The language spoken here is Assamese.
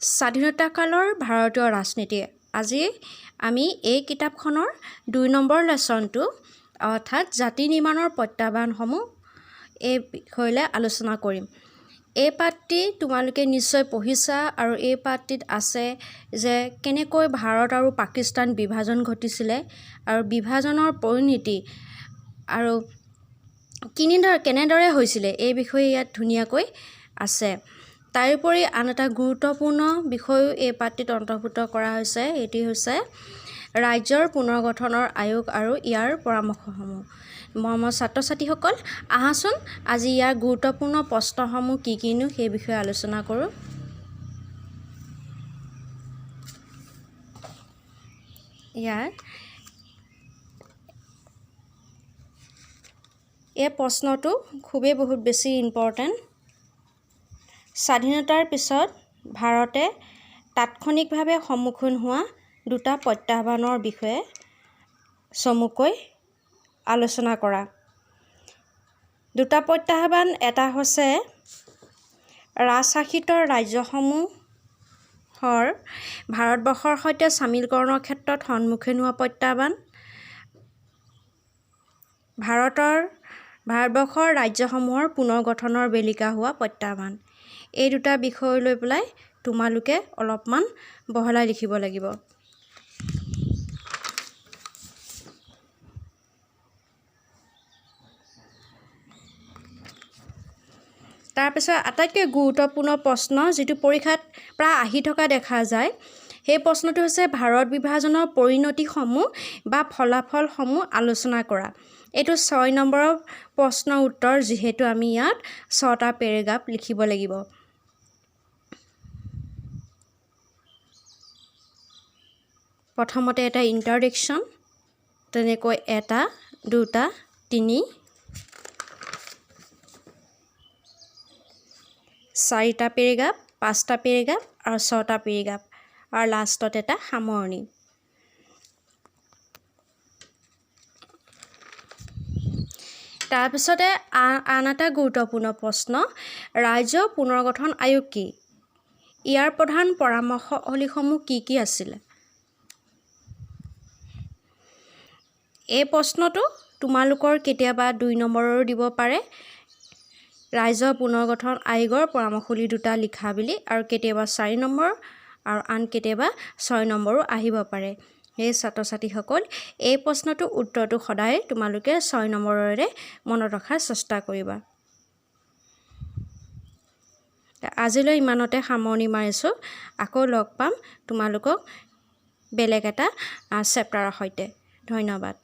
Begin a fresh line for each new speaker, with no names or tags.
স্বাধীনতা কালৰ ভাৰতীয় ৰাজনীতি। আজি আমি এই কিতাপখনৰ 2 নম্বৰ লেচনটো অৰ্থাৎ জাতি নিৰ্মাণৰ প্ৰত্যাহ্বানসমূহ এই বিষয়লৈ আলোচনা কৰিম। এই পাঠটি তোমালোকে নিশ্চয় পঢ়িছা আৰু এই পাঠটিত আছে যে কেনেকৈ ভাৰত আৰু পাকিস্তান বিভাজন ঘটিছিলে আৰু বিভাজনৰ পৰিণতি আৰু কেনেদৰে হৈছিলে এই বিষয়ে ইয়াত ধুনীয়াকৈ আছে। তাৰোপৰি আন এটা গুৰুত্বপূৰ্ণ বিষয়ো এই পাঠটিত অন্তৰ্ভুক্ত কৰা হৈছে, এইটি হৈছে ৰাজ্যৰ পুনৰ্গঠনৰ আয়োগ আৰু ইয়াৰ পৰামৰ্শসমূহ। মৰমৰ ছাত্ৰ ছাত্ৰীসকল, আহাচোন আজি ইয়াৰ গুৰুত্বপূৰ্ণ প্ৰশ্নসমূহ কি কিনো সেই বিষয়ে আলোচনা কৰোঁ। ইয়াৰ এই প্ৰশ্নটো খুবেই বহুত বেছি ইম্পৰ্টেণ্ট। স্বাধীনতাৰ পিছত ভাৰতে তাৎক্ষণিকভাৱে সন্মুখীন হোৱা দুটা প্ৰত্যাহ্বানৰ বিষয়ে চমুকৈ আলোচনা কৰা। দুটা প্ৰত্যাহ্বান, এটা হৈছে ৰাজশাসিত ৰাজ্যসমূহৰ ভাৰতবৰ্ষৰ সৈতে চামিলকৰণৰ ক্ষেত্ৰত সন্মুখীন হোৱা প্ৰত্যাহ্বান, ভাৰতবৰ্ষৰ ৰাজ্যসমূহৰ পুনৰ্গঠনৰ বেলিকা হোৱা প্ৰত্যাহ্বান। এই দুটা বিষয় লৈ পেলাই তোমালোকে অলপমান বহলাই লিখিব লাগিব। তাৰপিছত আটাইতকৈ গুৰুত্বপূৰ্ণ প্ৰশ্ন যিটো পৰীক্ষাত প্ৰায় আহি থকা দেখা যায়, সেই প্ৰশ্নটো হৈছে ভাৰত বিভাজনৰ পৰিণতিসমূহ বা ফলাফলসমূহ আলোচনা কৰা। এইটো 6 নম্বৰৰ প্ৰশ্নৰ উত্তৰ, যিহেতু আমি ইয়াত 6টা পেৰেগ্ৰাফ লিখিব লাগিব। প্ৰথমতে এটা ইণ্ট্ৰডাকশ্যন, তেনেকৈ 1, 2, 3, 4টা পেৰেগ্ৰাফ, 5টা পেৰেগ্ৰাফ আৰু 6টা পেৰেগ্ৰাফ আৰু লাষ্টত এটা সামৰণি। তাৰপিছতে আন এটা গুৰুত্বপূৰ্ণ প্ৰশ্ন, ৰাজ্য পুনৰ্গঠন আয়োগ কি? ইয়াৰ প্ৰধান পৰামৰ্শাৱলীসমূহ কি কি আছিলে? এই প্ৰশ্নটো তোমালোকৰ কেতিয়াবা 2 নম্বৰৰো দিব পাৰে, ৰাজ্য পুনৰ্গঠন আয়োগৰ পৰামৰ্শাৱলী দুটা লিখা বুলি, আৰু কেতিয়াবা 4 নম্বৰ আৰু আন কেতিয়াবা 6 নম্বৰো আহিব পাৰে। সেই ছাত্ৰ ছাত্ৰীসকল, এই প্ৰশ্নটোৰ উত্তৰটো সদায় তোমালোকে 6 নম্বৰেৰে মনত ৰখাৰ চেষ্টা কৰিবা। আজিলৈ ইমানতে সামৰণি মাৰিছোঁ। আকৌ লগ পাম তোমালোকক বেলেগ এটা চেপ্টাৰৰ সৈতে। ধন্যবাদ।